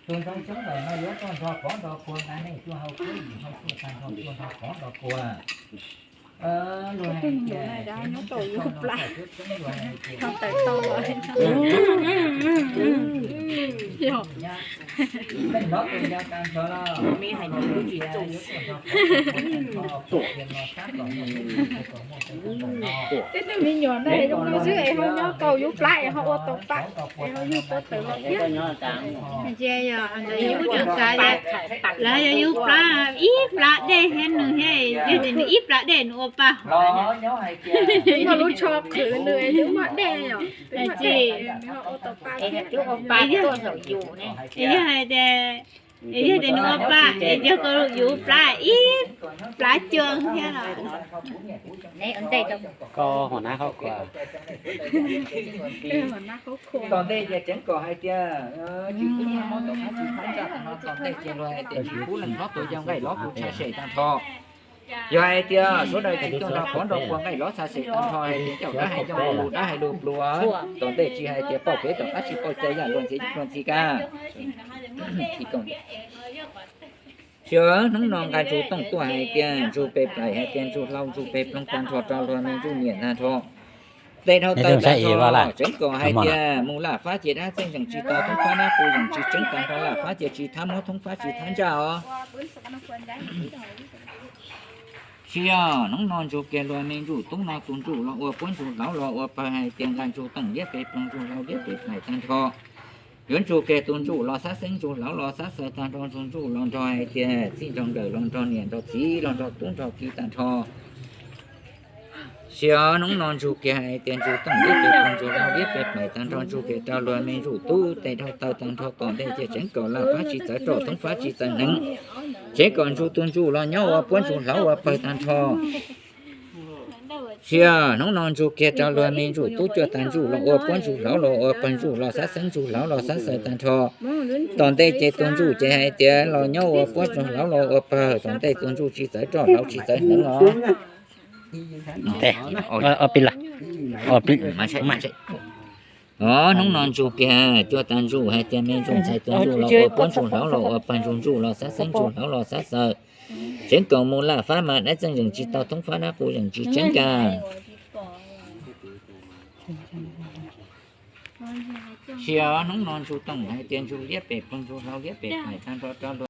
Tus ntoo xyoob ntawm no yuav tuaj nrog pov nrog puag nqa nej tuaj hauv kuab yim hauv tshuaj tag nrho tuaj nrog pov nrog puag. Luag hais tias nyob tau yuav plab, tau tawm tau los. Leej hnov tus yau tag nrho los, me hais tias yuav tuaj nrog pov nrog puag no sab kom muaj, kom muaj. Tej tug me nyuam na, zoo li xwb es ho nyob tau yuav plab es ho ua tau pab es ho yug tuaj tawm los thiab. Ces yog ntawd yus kuj tseem xav tias lawv yog yug plab ib plab dej thiab nws thiab, yog tias nws ib plab dej nws ua pab. Muaj lub tsho qhwv nws twb muaj dej os. Tsis, yog hais tias, yog tias nws ua pab es yog koj yuav plab ib plab cua thiab los. Koj hua nab qhob khuas. Tom ntej ces tseev kom hais tias tsis pub mob tom qab tsis thab ntsaj tag nrho, tom ntej ces luag hais tias tsis pub leej hlob tus yau nqaij lov kuv tshaj sem tag nrho. Yog hais tias sawv daws tsis tuaj nrog pov nrog puag nqaij lov tshaj sem tag nrho, hais tias coj dab hais coj lus, dab hais lus pluav, tom ntej tsis hais tias pauj kev tom qab tsis pauj cai yam luag ntxhi luag ntxhi kab. Xyov hnub no nqa Ntsuj Tooj tuaj hais tias Ntsuj pes plaim, hais tias Ntsuj hlau, Ntsuj pes ploog tag nrho rau luag me Ntsuj niam tag nrho. Tej dhau taw tag nrho tseev kom hais tias mus laj fab ces dab txeej zeem tsis tau, thoob fab nab qus zeem tsis tseeb tag nrho, laj fab ces tsis thab mob, thoob fab tsis thab ntsaj os. Tsis yog hnub no Ntsuj kiag luag me Ntsuj tub no tus Ntsuj los ua puab, Ntsuj hlauv los ua pawg, hais tias nqa Ntsuj Tooj liab pes ploog, Ntsuj hlau liab pes plaim tag nrho. Yuav Ntsuj kiag tus Ntsuj los xab xeeb, Ntsuj hlauv los xab xaws tag nrho, Ntsuj Ntsuj los nrog hais tias txij nrog nkawm los nrog niam nrog txiv los nrog tub nrog ki tag nrho. Xyov hnub no Ntsuj kiag hais tias Ntsuj Tooj liab pes ploog, Ntsuj hlau liab pes plaim tag nrho, Ntsuj kiag rau luag me Ntsuj tub tej dhau taw tag nrho, tom ntej ces tseev kom laj fab tsis txawv roj, thoob fab tsis txawv hneev, tseev kom Ntsuj tus Ntsuj los nyob ua puab, Ntsuj hlauv ua pawg tag nrho. Tsis yog hnub no Ntsuj kiag rau luag me Ntsuj tub cuaj tag, Ntsuj los ua puab, Ntsuj hlauv los ua pawg, Ntsuj los xab xeeb, Ntsuj hlauv los xab xaws tag nrho. Tom ntej ces tus Ntsuj ces hais tias los nyob ua puab, Ntsuj hlauv los ua pawg, tom ntej tus Ntsuj tsis txawv roj, hlauv tsis txawv hneev os. Os, hnub no Ntsuj kiag cuaj tag, Ntsuj hais tias me Ntsuj ntxhais tus Ntsuj los ua puab, Ntsuj hlauv los ua pawg, Ntsuj Ntsuj los xab xeeb, Ntsuj hlauv los xab xaws. Tseev kom mus laj fab mas dab txeej zeem tsis tau, thoob fab nab qus zeem tsis tseeb kag. Tsis yog hnub no Ntsuj Tooj hais tias Ntsuj liab pes ploog, Ntsuj hlau liab pes plaim tag nrho rau luag